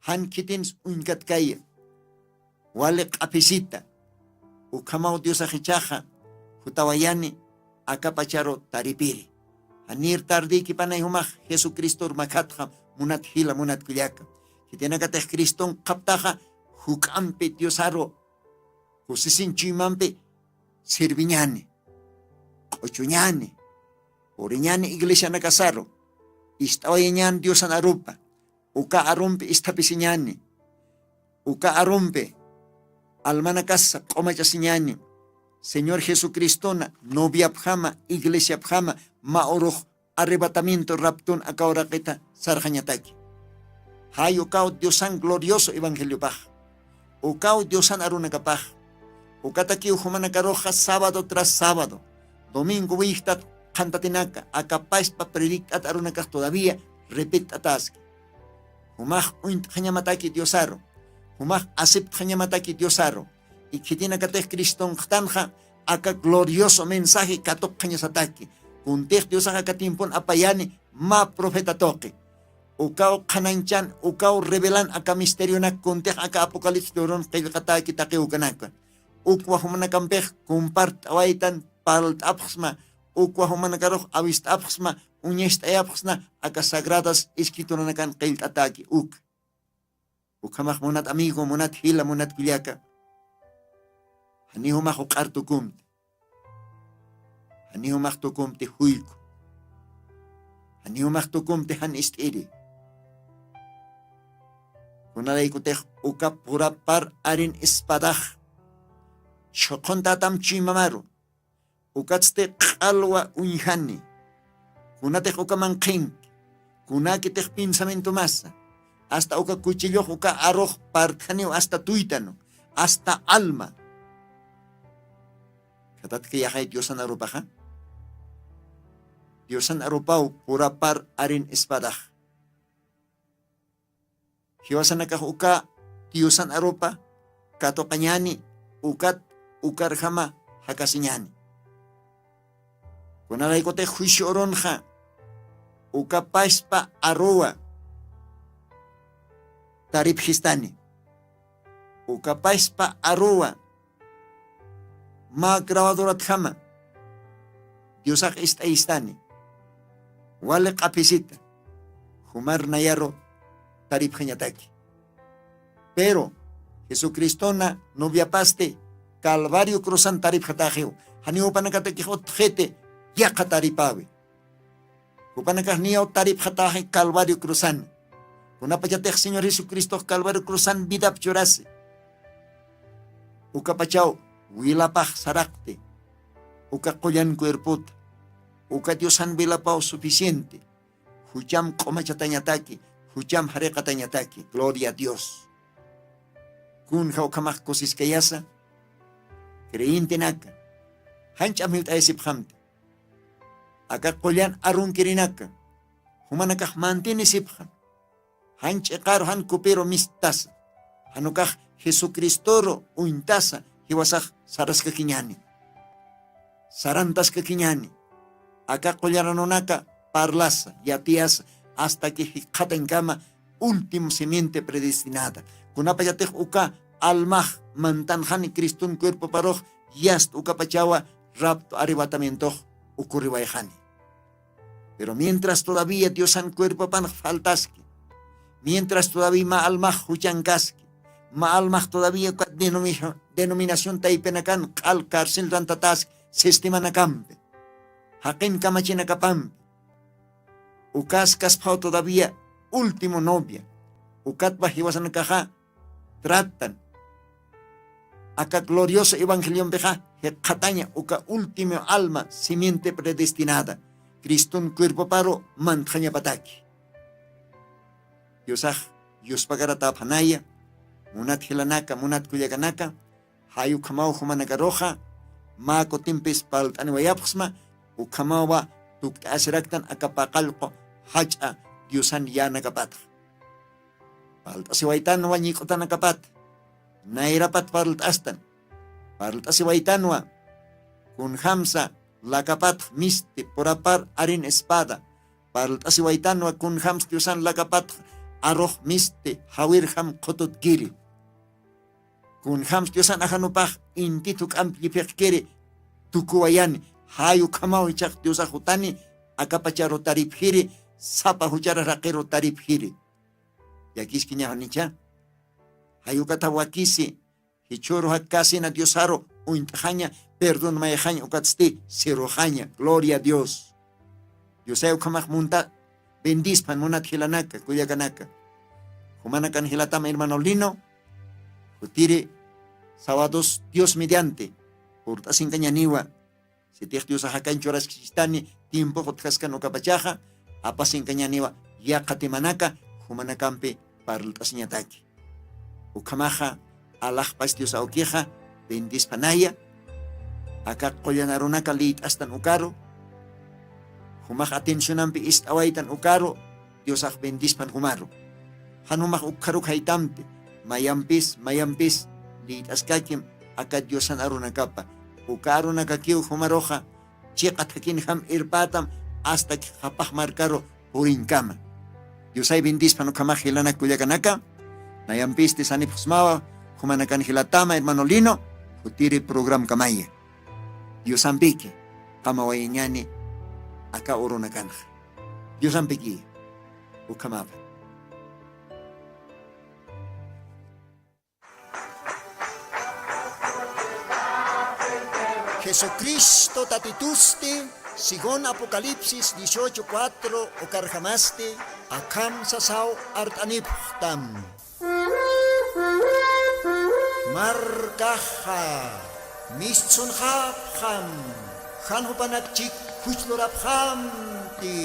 jan khitins uñkatkaya. Wali q'aphisita ukhamaw diosax ichaxa jutawayani aka pacharu taripiri. Janir tardiykipanay jumax jesucristor makhatxa munat jila munat kullaka. Khitinakatix criston qhaptaxa juk'ampi diosaru kusisin chuymampi sirviñani q'uchuñani puriñani iglesianakasaru ist'awayañan diosan arupa uka arumpi isthapisiñani uka arumpi almanakasa q'umachasiñani señor jesucristona noviapjama iglesiapjama mä urux arrebatamiento raptun aka uraqita sarxañataki. Jay ukaw diosan glorioso evangeliopax ukaw diosan arunakapax. Ukatakiw jumanakaruxa sábado tras sábado domingo wiyjtat qhantatinaka aka paspa predikt'at arunakax todavía repett'ataski. Jumax uñt'xañamataki diosaru jumax aceptxañamataki diosaru. Ikhitinakatix cristonxtanxa aka glorioso mensaje katuqxañasataki. Kuntix diosax aka tiempon apayani mä profeta tuqi ukaw qhanañchan ukaw revelan aka misterionak kuntix aka apocalipsis librun qillqatäki taqiwkanaka. Ukwa jumanakampix compart'awaytan parlt'apxsma ukwa jumanakarux awist'apxsma uñacht'ayapxsna aka sagradas escrituranakan qillt'atäki uk. Ukhamax munat amigo munat jila munat kullaka janiw jumax uq'ar tukumti. Janiw max tukumti juyku, janiw max tukumti jan ist'iri. Kunalaykutix uka purapar arin espadax chhuqhuntatam chuymamaru. Ukatsti q'alwa uñjani. Kunatix ukaman qhinki? Kunakitix pinsamientomasa? Asta uka kuchillux uka arux partjaniw asta tuytanu, asta alma. Khatatki yaxay diosan arupaxa? Diosan arupaw purapar arin espadax. Jiwasanakax uka diosan arupa katuqañani, ukat ukarjama jakasiñani. Kunalaykutix juicio urunxa uka paspa aruwa taripjistani. Uka paspa aruwa mä grabadoratjama diosax ist'ayistani. Wali q'aphisita jumar nayaru taripxañataki. Pero jesucristona noviapasti calvario cruzan taripxataxiw. Janiw jupanakatakix utxiti yaqha taripawi. Jupanakax niyaw taripxataxi calvario cruzan. Kunapachatix señor jesucristox calvario cruzan vidap churasi, ukapachaw wilapax saraqti uka qullan cuerpota. Uka diosan wilapaw suficiente. Jucham q'umachatañataki, jucham jariqatañataki. Gloria a dios. Kunja ukhamax kusiskayasa? Creyentenaka janch'am jiwt'ayasipxamti. Aka qullan arunkirinaka jumanakax mantinisipxam. Jan ch'iqaru jan kupiru mistasa, janukax jesucristoru uñtasa jiwasax saraskakiñani, sarantaskakiñani. Aka qullaranunaka parlasa yatiyasa, asta que jikxatankama último simiente predestinada. Kunapachatix uka almax mantanxani criston cuerpoparux, yast ukapachawa rapto arrebatamientox ukuriwayxani. Pero mientras todavía diosan cuerpopanx faltaski, mientras todavía mä almax juchankaski, mä almax todavía uka denominación taypinakan q'al carcel rantataski sistemanakampi, jaqin kamachinakapampi, ukas kasphaw todavía último novia. Ukatpa jiwasanakaxa tratan aka glorioso evangeliompixa jikxataña uka último alma simiente predestinada criston cuerpoparu mantxañapataki. Diosax yuspakaratapxanaya. Munat jilanaka, munat kullakanaka, jay ukhamaw jumanakaruxa mä kutimpis parlt'aniwayapxsma. Ukhamawa tukt'asiraktan aka paqallqu jach'a diosan yänakapatxa. Parlt'asiwaytanwa ñik'utanakapat, nayrapat parlt'astan. Parlt'asiwaytanwa kunjamsa lakapatx misti purapar arin espada. Parlt'asiwaytanwa kunjamsa diosan lakapatx arux misti jawirjam qhututkiri. Kunjamsa diosan ajanupax inti thuk'amp lliphiqkiri tukuwayani. Jay ukhamaw jichhax diosax jutani, akapacharu taripjiri, sapa juchara raqiru taripjiri. Llakiskiñaxanicha? Jay ukatha wakisi jichhüru jakkasina diosaru uñt'xaña, perdonmayxaña, ukatsti siruxaña. Gloria a dios. Diosay ukhamax munta bendispan munat jilanaka, kullakanaka. Jumanakan jilatam hermano lino, jutiri sawados dios mediante purt'asinkañaniwa. Sitix diosax jakañ churaskistani tiempox utjaskan ukapachaxa, apasinkañaniwa yaqha temanaka jumanakampi parlt'asiñataki. Ukhamaxa alaxpas dios awkixa bendispanaya. Aka qullan arunaka liyt'astan ukaru, jumax atencionampi ist'awaytan ukaru, diosax bendispan jumaru. Jan jumax ukkharuk jaytamti, mayampis mayampis liyt'askakim aka diosan arunakapa. Uka arunakakiw jumaruxa chiqa thakinjam irpätam, asta que qapax markaru purinkama. Diosay bendispan ukhamax jilanak kullakanaka. Nayampisti sanipxsmawa jumanakan jilatama hermano lino, jutiri programkamaya. Diosampiki qamawayañani aka urunakanxa. Diosampiki ukhamapa. Jesucristo Tatitusti, según Apocalipsis dieciocho cuatro ukarjamasti, akham sasaw art'anipxtam. Markaxa mistsunxapxam, jan jupanakchik juch lurapxamti.